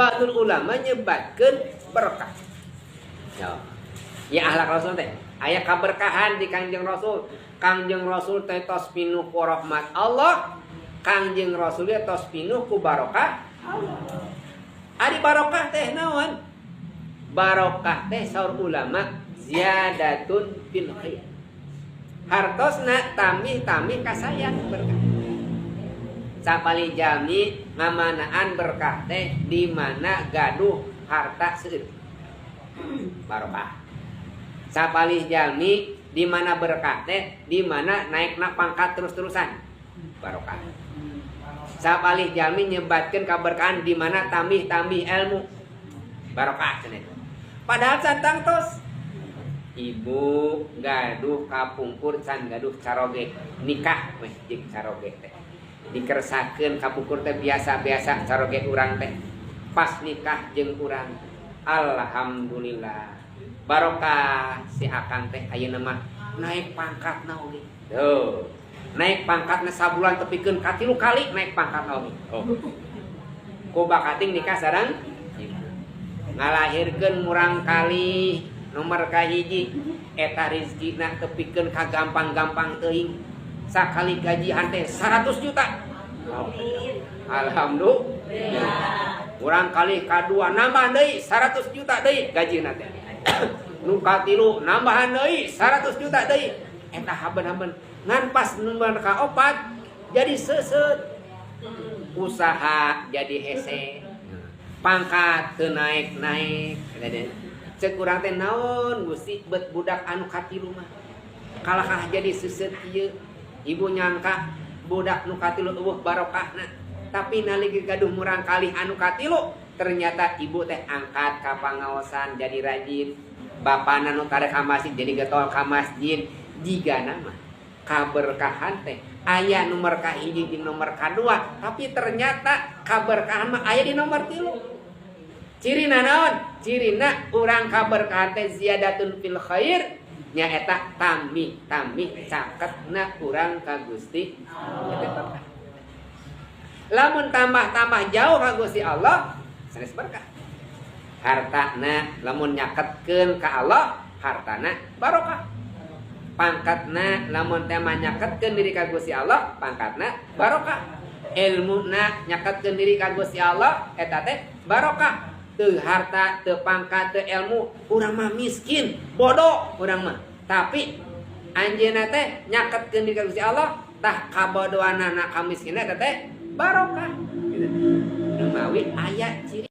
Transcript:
Ba'dul ulama nyebatkeun berkah. Ya. Ya akhlak Rasul teh aya kaberkahan di Kangjeng Rasul. Kangjeng Rasul teh tos pinuh ku rahmat Allah. Kangjeng Rasul teh tos pinuh ku barokah Allah. Ari barokah teh naon? Barokah teh saur ulama ziyadatun fil khair. Hartosna tambih-tambih kasayan berkah. Sapali jami ngamanaan berkah teh di mana gaduh harta seueur. Barokah. Sapalih jalmi di mana berkah teh di mana naikna pangkat terus-terusan. Barokah. Sapalih jalmi nyebatkeun kaberkahan di mana tambih-tambih ilmu. Barokah cenah itu. Padahal can tangtos ibu gaduh kapungkur can gaduh caroge, nikah weh jeung caroge teh. Dikersakeun kapungkur teh biasa-biasa caroge urang teh. Pas nikah jeung urang, alhamdulillah barokah si akang teh ayeuna mah naik pangkatna oge. Tuh. Naik pangkatna sabulan tepikeun ka 3 kali naik pangkatna oge. Oh. Ku bakating nikah sareng ibu. Ngalahirkeun murang kali nomor kahiji eta rizkina tepikeun ka gampang-gampang teuing. Sakali gajian teh 100 juta. Oh. Alhamdulillah. Murang kali kadua nambah deui 100 juta deui gajina teh. Nu katilu nambahan deui 100 juta deui. Eta haben-haben ngan pas nomor kaopat jadi seuseut. Usaha jadi hese. Pangkat teu naik-naik. Cek urang teh naon Gusti bet budak anu katilu mah. Kalahkah jadi seuseut ieu. Ibu nyangka budak nu katilu eueuh barokahna. Tapi nalika gaduh murang kali anu katilu, ternyata ibu teh angkat ka pangaosan jadi rajin. Bapana nu tare ka masjid jadi getol ka masjid. Jigana mah kaberkahan teh aya nomor kahiji jeung nomor kadua, tapi ternyata kaberkahan mah aya di nomor 3. Cirina naon? Cirina urang kaberkahan teh ziyadatun fil khair, nyaeta tambih-tambih caketna urang ka Gusti Allah. Lamun tambah-tambah jauh ka Gusti Allah, sanes berkah. Hartana lamun nyaketkeun ka Allah, hartana barokah. Pangkatna lamun teh mah nyaketkeun diri ka Gusti Allah, pangkatna barokah. Ilmuna nyaketkeun diri ka Gusti Allah, eta teh barokah. Teu harta, teu pangkat, teu ilmu, urang mah miskin, bodoh urang mah. Tapi anjeunna teh nyaketkeun diri ka Gusti Allah, tah kabodohanana kamiskinna eta teh barokah. Gitu. Mawi aya ciri